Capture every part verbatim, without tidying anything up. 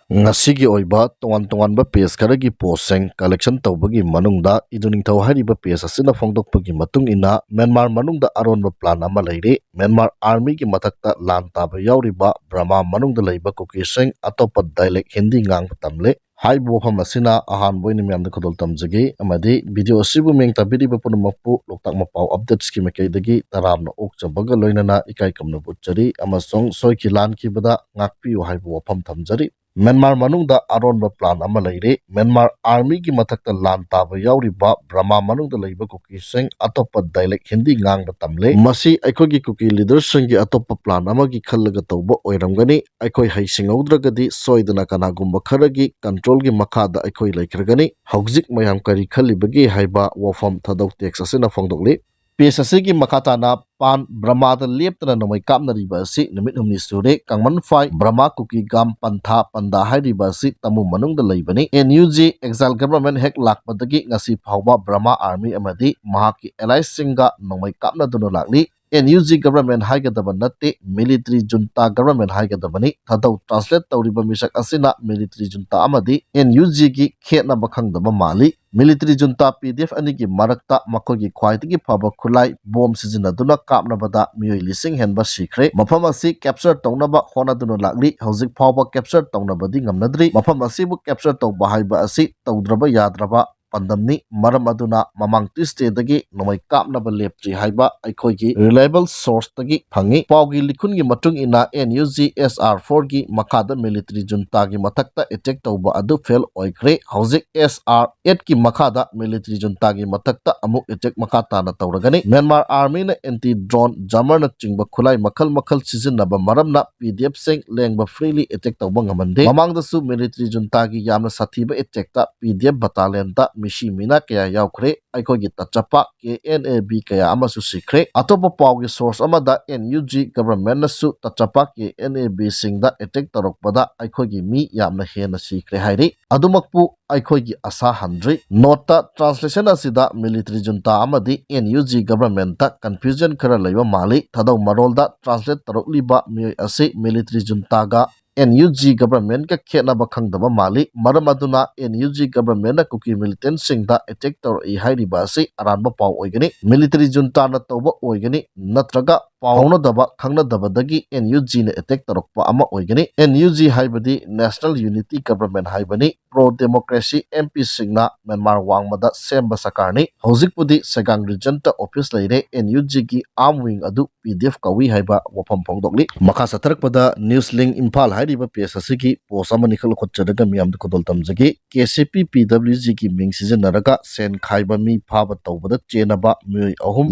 ꯉꯁꯤꯒꯤ ꯑꯣꯏꯕ ꯇꯣꯉꯥꯟ ꯇꯣꯉꯥꯟꯕ ꯄꯦꯖ ꯈꯔꯒꯤ ꯄꯣꯁꯁꯤꯡ ꯀꯂꯦꯛꯁꯟ ꯇꯧꯕꯒꯤ ꯃꯅꯨꯡꯗ ꯏꯗꯨ ꯅꯤꯡꯊꯧ ꯍꯥꯏꯔꯤꯕ ꯄꯦꯖ ꯑꯁꯤꯅ ꯐꯣꯡꯗꯣꯛꯄꯒꯤ ꯃꯇꯨꯡ ꯏꯟꯅ ꯃ꯭ꯌꯥꯟꯃꯥꯔ ꯃꯅꯨꯡꯗ ꯑꯔꯣꯟꯕ ꯄ꯭ꯂꯥꯟ ꯑꯃ ꯂꯩꯔꯦ꯫ ꯃ꯭ꯌꯥꯟꯃꯥꯔ ꯑꯥꯔꯃꯤꯒꯤ ꯃꯊꯛꯇ ꯂꯥꯟ ꯇꯥꯕ ꯌꯥꯎꯔꯤꯕ ꯕ꯭ꯔꯃꯥ ꯃꯅꯨꯡꯗ ꯂꯩꯕ ꯀꯨꯀꯤꯁꯤꯡ ꯑꯇꯣꯞꯄ ꯗꯥꯏꯂꯦꯛ ꯍꯤꯟꯗꯤ ꯉꯥꯡꯕ ꯇꯝꯂꯦ꯫ ꯍꯥꯏꯔꯤꯕ ꯋꯥꯐꯝ ꯑꯁꯤꯅ ꯑꯍꯥꯟꯕ ꯑꯣꯏꯅ ꯃꯌꯥꯝꯗ ꯈꯨꯗꯣꯜ ꯇꯝꯖꯒꯦ ꯑꯃꯗꯤ ꯚꯤꯗꯤꯑꯣ ꯑꯁꯤꯕꯨ ꯃꯤꯡ ꯇꯥꯕꯤꯔꯤꯕ ꯄꯨꯝꯅꯃꯛꯄꯨ ꯂꯣꯛꯇꯥꯛ ꯃꯄꯥꯎ ꯑꯞꯗꯦꯠꯁꯀꯤ ꯃꯥꯏꯀꯩꯗꯒꯤ ꯇꯔꯥꯝꯅ ꯑꯣꯛꯆꯕꯒ ꯂꯣꯏꯅꯅ ꯏꯀꯥꯏ ꯈꯨꯝꯅꯕ ꯎꯠꯆꯔꯤ ꯑꯃꯁꯨꯡ ꯁꯣꯏꯈꯤ ꯂꯥꯟꯈꯤꯕꯗ ꯉꯥꯛꯄꯤꯌꯨ ꯍꯥꯏꯕ ꯋꯥꯐꯝ ꯊꯝꯖꯔꯤ꯫ ꯃ꯭ꯌꯥꯟꯃꯥꯔ ꯃꯅꯨꯡꯗ ꯑꯔꯣꯟꯕ ꯄ꯭ꯂꯥꯟ ꯑꯃ ꯂꯩꯔꯦ꯫ ꯃ꯭ꯌꯥꯟꯃꯥꯔ ꯑꯥꯔꯃꯤꯒꯤ ꯃꯊꯛꯇ ꯂꯥꯟ ꯇꯥꯕ ꯌꯥꯎꯔꯤꯕ ꯕ꯭ꯔꯃꯥ ꯃꯅꯨꯡꯗ ꯂꯩꯕ ꯀꯨꯀꯤꯁꯤꯡ ꯑꯇꯣꯞꯄ ꯗꯥꯏꯂꯦꯛ ꯍꯤꯟꯗꯤ ꯉꯥꯡꯕ ꯇꯝꯂꯦ꯫ ꯃꯁꯤ ꯑꯩꯈꯣꯏꯒꯤ ꯀꯨꯀꯤ ꯂꯤꯗꯔꯁꯤꯡꯒꯤ ꯑꯇꯣꯞꯄ ꯄ꯭ꯂꯥꯟ ꯑꯃꯒꯤ ꯈꯜꯂꯒ ꯇꯧꯕ ꯑꯣꯏꯔꯝꯒꯅꯤ꯫ ꯑꯩꯈꯣꯏ ꯍꯩꯁꯤꯡꯍꯧꯗ꯭ꯔꯒꯗꯤ ꯁꯣꯏꯗꯅ ꯀꯅꯥꯒꯨꯝꯕ ꯈꯔꯒꯤ ꯀꯟꯇ꯭ꯔꯣꯜꯒꯤ ꯃꯈꯥꯗ ꯑꯩꯈꯣꯏ ꯂꯩꯈ꯭ꯔꯒꯅꯤ꯫ ꯍꯧꯖꯤꯛ ꯃꯌꯥꯝ ꯀꯔꯤ ꯈꯜꯂꯤꯕꯒꯦ ꯍꯥꯏꯕ ꯋꯥꯐꯝ ꯊꯥꯗꯧ ꯇꯦꯛꯁ ꯑꯁꯤꯅ ꯐꯣꯡꯗꯣꯛꯂꯤ꯫ ꯄꯦꯖ ꯑꯁꯤꯒꯤ ꯃꯈꯥ ꯇꯥꯅ ꯄꯥꯟ ꯕ꯭ꯔꯃꯥꯗ ꯂꯦꯞꯇꯅ ꯅꯣꯡꯃꯩ ꯀꯥꯞꯅꯔꯤꯕ ꯑꯁꯤ ꯅꯨꯃꯤꯠ ꯍꯨꯝꯅꯤ ꯁꯨꯔꯦ꯫ ꯀꯥꯡꯃꯟꯐꯥꯏ ꯕ꯭ꯔꯃꯥ ꯀꯨꯀꯤ ꯒꯥꯝ ꯄꯟꯊꯥ ꯄꯟꯗꯥ ꯍꯥꯏꯔꯤꯕ ꯑꯁꯤ ꯇꯥꯃꯨ ꯃꯅꯨꯡꯗ ꯂꯩꯕꯅꯤ꯫ ꯑꯦꯟ ꯌꯨ ꯖꯤ ꯑꯦꯛꯖꯥꯏꯜ ꯒꯚꯔꯟꯃꯦꯟ ꯍꯦꯛ ꯂꯥꯛꯄꯗꯒꯤ ꯉꯁꯤ ꯐꯥꯎꯕ ꯕ꯭ꯔꯃꯥ ꯑꯥꯔꯃꯤ ꯑꯃꯗꯤ ꯃꯍꯥꯛꯀꯤ ꯑꯦꯂꯥꯏꯁꯁꯤꯡꯒ ꯅꯣꯡꯃꯩ ꯀꯥꯞꯅꯗꯨꯅ ꯂꯥꯛꯂꯤ꯫ ꯑꯦꯟ ꯌꯨ ꯖꯤ ꯒꯚꯔꯟꯃꯦꯟ ꯍꯥꯏꯒꯗꯕ ꯅꯠꯇꯦ, ꯃꯤꯂꯤꯇꯔꯤ ꯖꯨꯟꯇꯥ ꯒꯚꯔꯟꯃꯦꯟ ꯍꯥꯏꯒꯗꯕꯅꯤ꯫ ꯊꯥꯗꯧ ꯇ꯭ꯔꯥꯟꯁꯂꯦꯠ ꯇꯧꯔꯤꯕ ꯃꯤꯁꯛ ꯑꯁꯤꯅ ꯃꯤꯂꯤꯇꯔꯤ ꯖꯨꯟꯇꯥ ꯑꯃꯗꯤ ꯑꯦꯟ ꯌꯨ ꯖꯤꯒꯤ ꯈꯦꯠꯅꯕ ꯈꯪꯗꯕ ꯃꯥꯜꯂꯤ꯫ ꯃꯤꯂꯤꯇꯔꯤ ꯖꯨꯟꯇꯥ ꯄꯤ ꯗꯤ ꯑꯦꯐ ꯑꯅꯤꯒꯤ ꯃꯔꯛꯇ ꯃꯈꯣꯏꯒꯤ ꯈ꯭ꯋꯥꯏꯗꯒꯤ ꯐꯕ ꯈꯨꯠꯂꯥꯏ ꯕꯣꯝ ꯁꯤꯖꯤꯟꯅꯗꯨꯅ ꯀꯥꯞꯅꯕꯗ ꯃꯤꯑꯣꯏ ꯂꯤꯁꯤꯡ ꯍꯦꯟꯕ ꯁꯤꯈ꯭ꯔꯦ꯫ ꯃꯐꯝ ꯑꯁꯤ ꯀꯦꯞꯆꯔ ꯇꯧꯅꯕ ꯍꯣꯠꯅꯗꯨꯅ ꯂꯥꯛꯂꯤ꯫ ꯍꯧꯖꯤꯛ ꯐꯥꯎꯕ ꯀꯦꯞꯆꯔ ꯇꯧꯅꯕꯗꯤ ꯉꯝꯅꯗ꯭ꯔꯤ꯫ ꯃꯐꯝ ꯑꯁꯤꯕꯨ ꯀꯦꯞꯆꯔ ꯇꯧꯕ ꯍꯥꯏꯕ ꯑꯁꯤ ꯇꯧꯗ꯭ꯔꯕ ꯌꯥꯗ꯭ꯔꯕ ꯄꯥꯟꯗꯝꯅꯤ꯫ ꯃꯔꯝ ꯑꯗꯨꯅ ꯃꯃꯥꯡ ꯇ꯭ꯌꯨꯁꯗꯦꯗꯒꯤ ꯅꯣꯡꯃꯩ ꯀꯥꯞꯅꯕ ꯂꯦꯞꯇ꯭ꯔꯤ ꯍꯥꯏꯕ ꯑꯩꯈꯣꯏꯒꯤ ꯔꯤꯂꯥꯏꯕꯜ ꯁꯣꯔꯁꯇꯒꯤ ꯐꯪꯉꯤ꯫ ꯄꯥꯎꯒꯤ ꯂꯤꯈꯨꯟꯒꯤ ꯃꯇꯨꯡ ꯏꯟꯅ, N U G S R ꯐꯣꯔꯒꯤ ꯃꯈꯥꯗ ꯃꯤꯂꯤꯇꯔꯤ ꯖꯨꯟꯇꯥꯒꯤ ꯃꯊꯛꯇ ꯑꯦꯇꯦꯛ ꯇꯧꯕ ꯑꯗꯨ ꯐꯦꯜ ꯑꯣꯏꯈ꯭ꯔꯦ꯫ ꯍꯧꯖꯤꯛ ꯑꯦꯁ ꯑꯥꯔ ꯑꯦꯠꯀꯤ ꯃꯈꯥꯗ ꯃꯤꯂꯤꯇꯔꯤ ꯖꯨꯟꯇꯥꯒꯤ ꯃꯊꯛꯇ ꯑꯃꯨꯛ ꯑꯦꯇꯦꯛ ꯃꯈꯥ ꯇꯥꯅ ꯇꯧꯔꯒꯅꯤ꯫ ꯃ꯭ꯌꯥꯟꯃꯥꯔ ꯑꯥꯔꯃꯤꯅ ꯑꯦꯟꯇꯤ ꯗ꯭ꯔꯣꯟ, ꯖꯥꯃꯔꯅꯆꯤꯡꯕ ꯈꯨꯠꯂꯥꯏ ꯃꯈꯜ ꯃꯈꯜ ꯁꯤꯖꯤꯟꯅꯕ ꯃꯔꯝꯅ ꯄꯤ ꯗꯤ ꯑꯦꯐꯁꯤꯡ ꯂꯦꯡꯕ ꯐ꯭ꯔꯤꯂꯤ ꯑꯦꯇꯦꯛ ꯇꯧꯕ ꯉꯝꯍꯟꯗꯦ꯫ ꯃꯃꯥꯡꯗꯁꯨ ꯃꯤꯂꯤꯇꯔꯤ ꯖꯨꯟꯇꯥꯒꯤ ꯌꯥꯝꯅ ꯁꯥꯊꯤꯕ ꯑꯦꯇꯦꯛꯇ ꯄꯤ ꯗꯤ ꯑꯦꯐ ꯕꯇꯥꯂꯤꯌꯟꯗ ꯃꯤꯁꯤ ꯃꯤꯅꯥ ꯀꯌꯥ ꯌꯥꯎꯈ꯭ꯔꯦ꯫ ꯑꯩꯈꯣꯏꯒꯤ ꯇꯆꯄ ꯀꯦ ꯑꯦꯟ ꯑꯦ ꯕꯤ ꯀꯌꯥ ꯑꯃꯁꯨ ꯁꯤꯈ꯭ꯔꯦ꯫ ꯑꯇꯣꯞꯄ ꯄꯥꯎꯒꯤ ꯁꯣꯔꯁ ꯑꯃꯗ ꯑꯦꯟ ꯌꯨ ꯖꯤ ꯒꯚꯔꯟꯃꯦꯟꯅꯁꯨ ꯇꯆꯄ ꯀꯦ ꯑꯦꯟ ꯑꯦ ꯕꯤꯁꯤꯡꯗ ꯑꯦꯇꯦꯛ ꯇꯧꯔꯛꯄꯗ ꯑꯩꯈꯣꯏꯒꯤ ꯃꯤ ꯌꯥꯝꯅ ꯍꯦꯟꯅ ꯁꯤꯈ꯭ꯔꯦ ꯍꯥꯏꯔꯤ꯫ ꯑꯗꯨꯃꯛꯄꯨ ꯑꯩꯈꯣꯏꯒꯤ ꯑꯁꯥ ꯍꯟꯗ꯭ꯔꯤ꯫ ꯅꯣꯠꯇ ꯇ꯭ꯔꯥꯟꯁꯂꯦꯁꯟ ꯑꯁꯤꯗ ꯃꯤꯂꯤꯇꯔꯤ ꯖꯨꯟꯇꯥ ꯑꯃꯗꯤ ꯑꯦꯟ ꯌꯨ ꯖꯤ ꯒꯚꯔꯟꯃꯦꯟꯇ ꯀꯟꯐ꯭ꯌꯨꯖꯟ ꯈꯔ ꯂꯩꯕ ꯃꯥꯜꯂꯤ꯫ ꯊꯥꯗꯧ ꯃꯔꯣꯜꯗ ꯇ꯭ꯔꯥꯟꯁꯂꯦꯠ ꯇꯧꯔꯛꯂꯤꯕ ꯃꯤꯑꯣꯏ ꯑꯁꯤ ꯃꯤꯂꯤꯇꯔꯤ ꯖꯨꯟꯇꯥꯒ NUG governmentꯀ ꯈꯦꯠꯅꯕ ꯈꯪꯗꯕ ꯃꯥꯜꯂꯤ꯫ ꯃꯔꯝ ꯑꯗꯨꯅ NUG governmentꯅ ꯀꯨꯀꯤ militantꯁꯤꯡꯗ attack ꯇꯧꯔꯛꯏ ꯍꯥꯏꯔꯤꯕ ꯑꯁꯤ ꯑꯔꯥꯟꯕ ꯄꯥꯎ ꯑꯣꯏꯒꯅꯤ꯫ Military juntaꯅ ꯇꯧꯕ ꯑꯣꯏꯒꯅꯤ, ꯅꯠꯇ꯭ꯔꯒ ꯄꯥꯎ ꯐꯥꯎꯅꯗꯕ ꯈꯪꯅꯗꯕꯗꯒꯤ NUGꯅ attack ꯇꯧꯔꯛꯄ ꯑꯃ ꯑꯣꯏꯒꯅꯤ꯫ NUG ꯍꯥꯏꯕꯗꯤ National Unity Government ꯍꯥꯏꯕꯅꯤ꯫ Pro democracy MPꯁꯤꯡꯅ ꯃ꯭ꯌꯥꯟꯃꯥꯔ ꯋꯥꯡꯃꯗ ꯁꯦꯝꯕ ꯁꯔꯀꯥꯔꯅꯤ꯫ ꯍꯧꯖꯤꯛꯄꯨꯗꯤ ꯁꯦꯒꯥꯡ regionꯇ office ꯂꯩꯔꯦ꯫ NUGꯒꯤ arm wingꯑꯗꯨ PDF ꯀꯧꯏ ꯍꯥꯏꯕ ꯋꯥꯐꯝ ꯐꯣꯡꯗꯣꯛꯂꯤ꯫ ꯃꯈꯥ ꯆꯠꯊꯔꯛꯄꯗ News Link ꯏꯝꯐꯥꯜ ꯍꯥꯏꯔꯤꯕ page ꯑꯁꯤꯒꯤ post ꯑꯃꯅꯤꯈꯛ ꯂꯧꯈꯠꯆꯔꯒ ꯃꯤꯌꯥꯝꯗ ꯈꯨꯗꯣꯜ ꯇꯝꯖꯒꯦ꯫ KCP PWGꯒꯤ ꯃꯤꯡ ꯁꯤꯖꯤꯟꯅꯔꯒ ꯁꯦꯟ ꯈꯥꯏꯕ ꯃꯤ ꯐꯥꯕ ꯇꯧꯕꯗ ꯆꯦꯟꯅꯕ ꯃꯤꯑꯣꯏ ꯑꯍꯨꯝ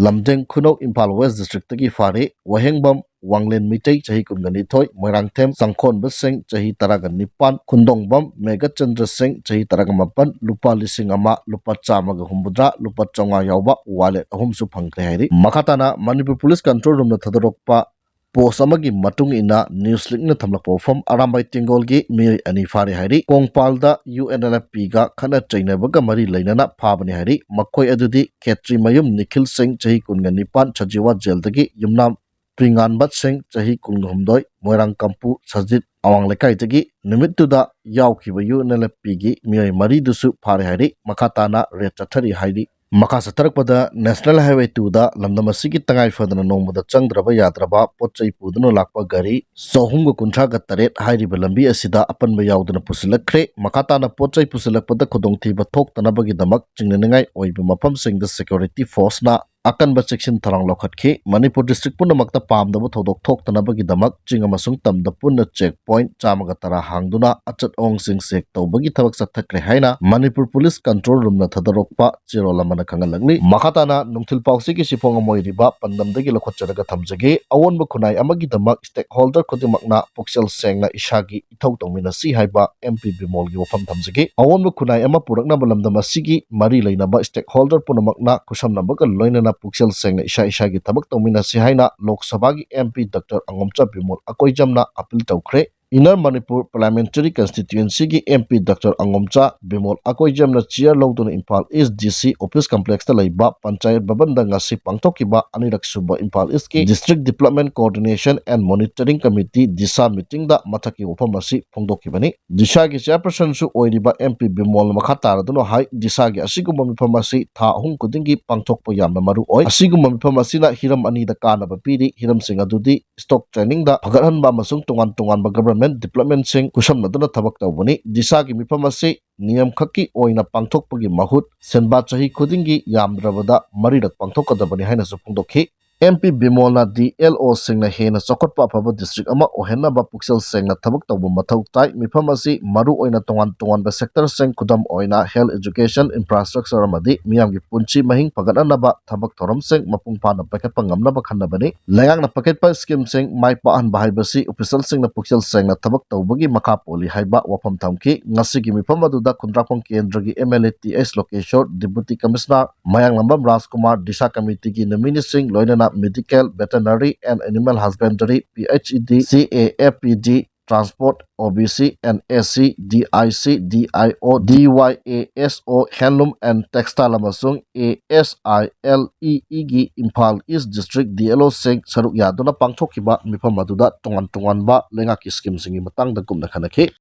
ꯂꯝꯖꯦꯡ ꯈꯨꯅꯧ ꯏꯝꯐꯥꯜ West districtꯇꯒꯤ ꯐꯥꯔꯦ꯫ ꯋꯥꯍꯦꯡꯕꯝ ꯋꯥꯡꯂꯦꯟ ꯃꯤꯇꯩ ꯆꯍꯤ ꯀꯨꯟꯒ ꯅꯤꯊꯣꯏ, ꯃꯣꯏꯔꯥꯡꯊꯦꯝ ꯆꯪꯈꯣꯟꯕ ꯁꯤꯡ ꯆꯍꯤ ꯇꯔꯥꯒ ꯅꯤꯄꯥꯟ, ꯈꯨꯟꯗꯣꯡꯕꯝ ꯃꯦꯘꯆꯟꯗ꯭ꯔ ꯁꯤꯡ ꯆꯍꯤ ꯇꯔꯥꯒ ꯃꯥꯄꯟ, ꯂꯨꯄꯥ ꯂꯤꯁꯤꯡ ꯑꯃ, ꯂꯨꯄꯥ ꯆꯥꯝꯃꯒ ꯍꯨꯝꯐꯨꯇꯔꯥ, ꯂꯨꯄꯥ ꯆꯥꯝꯃꯉꯥ ꯌꯥꯎꯕ wallet ꯑꯍꯨꯝꯁꯨ ꯐꯪꯈ꯭ꯔꯦ ꯍꯥꯏꯔꯤ꯫ ꯃꯈꯥ ꯇꯥꯅ ꯃꯅꯤꯄꯨꯔ Police Control Roomꯅ ꯊꯥꯗꯣꯔꯛꯄ post ꯑꯃꯒꯤ ꯃꯇꯨꯡ ꯏꯟꯅ News Linkꯅ ꯊꯝꯂꯛꯄ ꯋꯥꯐꯝ, ꯑꯔꯥꯝꯕꯥꯏ ꯇꯦꯡꯒꯣꯜꯒꯤ ꯃꯤꯑꯣꯏ ꯑꯅꯤ ꯐꯥꯔꯦ ꯍꯥꯏꯔꯤ꯫ ꯀꯣꯡꯄꯥꯜꯗ UNLFPꯒ ꯈꯠꯅ ꯆꯩꯅꯕꯒ ꯃꯔꯤ ꯂꯩꯅꯅ ꯐꯥꯕꯅꯤ ꯍꯥꯏꯔꯤ꯫ ꯃꯈꯣꯏ ꯑꯗꯨꯗꯤ ꯈꯦꯇ꯭ꯔꯤꯃꯌꯨꯝ ꯅꯤꯈꯤꯜ ꯁꯤꯡ ꯆꯍꯤ ꯀꯨꯟꯒ ꯅꯤꯄꯥꯟ, ꯁꯖꯤꯋꯥ ꯖꯦꯜꯗꯒꯤ ꯌꯨꯝꯅꯥꯝ ꯄ꯭ꯔꯤꯉꯥꯟꯕ ꯁꯤꯡ ꯆꯍꯤ ꯀꯨꯟꯍꯨꯝꯗꯣꯏ, ꯃꯣꯏꯔꯥꯡ ꯀꯝꯄꯨ ꯁꯖꯤꯠ ꯑꯋꯥꯡ ꯂꯩꯀꯥꯏꯗꯒꯤ ꯅꯨꯃꯤꯠꯇꯨꯗ ꯌꯥꯎꯈꯤꯕ UNLFPꯒꯤ ꯃꯤꯑꯣꯏ ꯃꯔꯤꯗꯨꯁꯨ ꯐꯥꯔꯦ ꯍꯥꯏꯔꯤ꯫ ꯃꯈꯥ ꯇꯥꯅ raid ꯆꯠꯊꯔꯤ ꯍꯥꯏꯔꯤ꯫ ꯃꯈꯥ ꯆꯠꯊꯔꯛꯄꯗ National Highway twoꯗ ꯂꯝꯗꯝ ꯑꯁꯤꯒꯤ ꯇꯉꯥꯏ ꯐꯗꯅ ꯅꯣꯡꯃꯗ ꯆꯪꯗ꯭ꯔꯕ ꯌꯥꯗ꯭ꯔꯕ ꯄꯣꯠ ꯆꯩ ꯄꯨꯗꯨꯅ ꯂꯥꯛꯄ ꯒꯥꯔꯤ ꯆꯍꯨꯝꯒ ꯀꯨꯟꯊ꯭ꯔꯥꯒ ꯇꯔꯦꯠ ꯍꯥꯏꯔꯤꯕ ꯂꯝꯕꯤ ꯑꯁꯤꯗ ꯑꯄꯟꯕ ꯌꯥꯎꯗꯅ ꯄꯨꯁꯤꯜꯂꯛꯈ꯭ꯔꯦ꯫ ꯃꯈꯥ ꯇꯥꯅ ꯄꯣꯠ ꯆꯩ ꯄꯨꯁꯤꯜꯂꯛꯄꯗ ꯈꯨꯗꯣꯡꯊꯤꯕ ꯊꯣꯛꯇꯅꯕꯒꯤꯗꯃꯛ ꯆꯤꯡꯅꯅꯤꯡꯉꯥꯏ ꯑꯣꯏꯕ ꯃꯐꯝꯁꯤꯡꯗ security forceꯅ ꯑꯀꯟꯕ ꯆꯦꯛꯁꯤꯟ ꯊꯧꯔꯥꯡ ꯂꯧꯈꯠꯈꯤ꯫ ꯃꯅꯤꯄꯨꯔ district ꯄꯨꯝꯅꯃꯛꯇ ꯄꯥꯝꯗꯕ ꯊꯧꯗꯣꯛ ꯊꯣꯛꯇꯅꯕꯒꯤꯗꯃꯛ ꯆꯤꯡ ꯑꯃꯁꯨꯡ ꯇꯝꯗ ꯄꯨꯟꯅ check point ꯆꯥꯝꯃꯒ ꯇꯔꯥ ꯍꯥꯡꯗꯨꯅ ꯑꯆꯠ ꯑꯋꯣꯡꯁꯤꯡ check ꯇꯧꯕꯒꯤ ꯊꯕꯛ ꯆꯠꯊꯈ꯭ꯔꯦ ꯍꯥꯏꯅ ꯃꯅꯤꯄꯨꯔ Police Control Roomꯅ ꯊꯥꯗꯣꯔꯛꯄ ꯆꯦꯔꯣꯜ ꯑꯃꯅ ꯈꯪꯍꯜꯂꯛꯂꯤ꯫ ꯃꯈꯥ ꯇꯥꯅ ꯅꯨꯡꯊꯤꯜ ꯄꯥꯎꯆꯦꯒꯤ ꯁꯤꯐꯣꯡ ꯑꯃ ꯑꯣꯏꯔꯤꯕ ꯄꯥꯟꯗꯝꯗꯒꯤ ꯂꯧꯈꯠꯆꯔꯒ ꯊꯝꯖꯒꯦ꯫ ꯑꯑꯣꯟꯕ ꯈꯨꯟꯅꯥꯏ ꯑꯃꯒꯤꯗꯃꯛ stakeholder ꯈꯨꯗꯤꯡꯃꯛꯅ ꯄꯨꯛꯆꯦꯜ ꯁꯦꯡꯅ ꯏꯁꯥꯒꯤ ꯏꯊꯧ ꯇꯧꯃꯤꯟꯅꯁꯤ ꯍꯥꯏꯕ MP ꯕꯤꯃꯣꯜꯒꯤ ꯋꯥꯐꯝ ꯊꯝꯖꯒꯦ꯫ ꯑꯑꯣꯟꯕ ꯈꯨꯟꯅꯥꯏ ꯑꯃ ꯄꯨꯔꯛꯅꯕ ꯂꯝꯗꯝ ꯑꯁꯤꯒꯤ ꯃꯔꯤ ꯂꯩꯅꯕ stakeholder ꯄꯨꯝꯅꯃꯛꯅ ꯈꯨꯠꯁꯝꯅꯕꯒ ꯂꯣꯏꯅꯅ ꯄꯨꯛꯆꯦꯜ ꯁꯦꯡꯅ ꯏꯁꯥ ꯏꯁꯥꯒꯤ ꯊꯕꯛ ꯇꯧꯃꯤꯟꯅꯁꯤ ꯍꯥꯏꯅ ꯂꯣꯛ ꯁꯚꯥꯒꯤ MP Doctor ꯑꯉꯣꯝꯆꯥ ꯕꯤꯃꯣꯜ ꯑꯀꯣꯏꯖꯝꯅ appeal ꯇꯧꯈ꯭ꯔꯦ꯫ Inner Manipur Parliamentary Constituency-ꯒꯤ M P Doctor ꯑꯉꯣꯝꯆꯥ Bimol ꯑꯀꯣꯏꯖꯦꯝꯅ chair ꯂꯧꯗꯨꯅ Imphal East D C Office Complex-ꯇ ꯂꯩꯕ ꯄꯟꯆꯥꯌꯠ ꯚꯕꯟꯗ ꯉꯁꯤ ꯄꯥꯡꯊꯣꯛꯈꯤꯕ ꯑꯅꯤꯔꯛ ꯁꯨꯕ Imphal East-ꯀꯤ District Development Coordination and Monitoring Committee, DISHA meeting-ꯗ ꯃꯊꯛꯀꯤ ꯋꯥꯐꯝ ꯑꯁꯤ ꯐꯣꯡꯗꯣꯛꯈꯤꯕꯅꯤ꯫ DISHA-ꯒꯤ chairperson-ꯁꯨ ꯑꯣꯏꯔꯤꯕ M P ꯕꯤꯃꯣꯜꯅ ꯃꯈꯥ ꯇꯥꯔꯗꯨꯅ ꯍꯥꯏ, DISHA-ꯒꯤ ꯑꯁꯤꯒꯨꯝꯕ ꯃꯤꯐꯝ ꯑꯁꯤ ꯊꯥ ꯑꯍꯨꯝ ꯈꯨꯗꯤꯡꯒꯤ ꯄꯥꯡꯊꯣꯛꯄ ꯌꯥꯝꯅ ꯃꯔꯨ ꯑꯣꯏ꯫ ꯑꯁꯤꯒꯨꯝꯕ ꯃꯤꯐꯝ ꯑꯁꯤꯅ ꯍꯤꯔꯝ ꯑꯅꯤꯗ ꯀꯥꯟꯅꯕ ꯄꯤꯔꯤ꯫ ꯍꯤꯔꯝꯁꯤꯡ ꯑꯗꯨꯗꯤ stock trading-ꯗ ꯐꯒꯠꯍꯟꯕ ꯑꯃꯁꯨꯡ ꯇꯣꯉꯥꯟ ꯇꯣꯉꯥꯟꯕ government development-ꯁꯤꯡ ꯈꯨꯠꯁꯝꯅꯗꯨꯅ ꯊꯕꯛ ꯇꯧꯕꯅꯤ꯫ DISHA-ꯒꯤ ꯃꯤꯐꯝ ꯑꯁꯤ ꯅꯤꯌꯝ ꯈꯛꯀꯤ ꯑꯣꯏꯅ ꯄꯥꯡꯊꯣꯛꯄꯒꯤ ꯃꯍꯨꯠ ꯁꯦꯟꯕꯥ ꯆꯍꯤ ꯈꯨꯗꯤꯡꯒꯤ ꯌꯥꯝꯗ꯭ꯔꯕꯗ ꯃꯔꯤꯔꯛ ꯄꯥꯡꯊꯣꯛꯀꯗꯕꯅꯤ ꯍꯥꯏꯅꯁꯨ ꯐꯣꯡꯗꯣꯛꯈꯤ꯫ M P ꯕꯤꯃꯣꯜꯅ D L O-ꯁꯤꯡꯅ ꯍꯦꯟꯅ ꯆꯥꯎꯈꯠꯄ ꯑꯐꯕ district ꯑꯃ ꯑꯣꯏꯍꯟꯅꯕ ꯄꯨꯛꯆꯦꯜ ꯁꯦꯡꯅ ꯊꯕꯛ ꯇꯧꯕ ꯃꯊꯧ ꯇꯥꯏ꯫ ꯃꯤꯐꯝ ꯑꯁꯤ ꯃꯔꯨ ꯑꯣꯏꯅ ꯇꯣꯉꯥꯟ ꯇꯣꯉꯥꯟꯕ sector-ꯁꯤꯡ, ꯈꯨꯗꯝ ꯑꯣꯏꯅ health, education, infrastructure ꯑꯃꯗꯤ ꯃꯤꯌꯥꯝꯒꯤ ꯄꯨꯟꯁꯤ ꯃꯍꯤꯡ ꯐꯒꯠꯍꯟꯅꯕ ꯊꯕꯛ ꯊꯧꯔꯝꯁꯤꯡ ꯃꯄꯨꯡ ꯐꯥꯅ ꯄꯥꯏꯈꯠꯄ ꯉꯝꯅꯕ ꯈꯟꯅꯕꯅꯤ꯫ ꯂꯩꯉꯥꯛꯅ ꯄꯥꯏꯈꯠꯄ scheme-ꯁꯤꯡ ꯃꯥꯏ ꯄꯥꯛꯍꯟꯕ ꯍꯥꯏꯕꯁꯤ official-ꯁꯤꯡꯅ ꯄꯨꯛꯆꯦꯜ ꯁꯦꯡꯅ ꯊꯕꯛ ꯇꯧꯕꯒꯤ ꯃꯈꯥ ꯄꯣꯜꯂꯤ ꯍꯥꯏꯕ ꯋꯥꯐꯝ ꯊꯝꯈꯤ꯫ ꯉꯁꯤꯒꯤ ꯃꯤꯐꯝ ꯑꯗꯨꯗ ꯈꯨꯟꯗ꯭ꯔꯥꯛꯄꯝ ꯀꯦꯟꯗ꯭ꯔꯒꯤ M L A T H ꯂꯣꯀꯦꯁꯣꯔ, Deputy Commissioner Mayanglambam Rajkumar, DISHA committee-ꯒꯤ ꯅꯨꯃꯤꯠꯁꯤꯡ, ꯂꯣꯏꯅꯅ Medical, Veterinary and Animal Husbandry, P H E D, C A F P D, Transport, O B C and S C, D I C, D I O, D Y A S O, Handloom and Textile ꯑꯃꯁꯨꯡ A S I L E E-ꯒꯤ Imphal East District D L O-ꯁꯤꯡ ꯁꯔꯨꯛ ꯌꯥꯗꯨꯅ ꯄꯥꯡꯊꯣꯛꯈꯤꯕ ꯃꯤꯐꯝ ꯑꯗꯨꯗ ꯇꯣꯉꯥꯟ ꯇꯣꯉꯥꯟꯕ ꯂꯩꯉꯥꯛꯀꯤ scheme-ꯁꯤꯡꯒꯤ ꯃꯇꯥꯡꯗ ꯀꯨꯞꯅ ꯈꯟꯅꯈꯤ꯫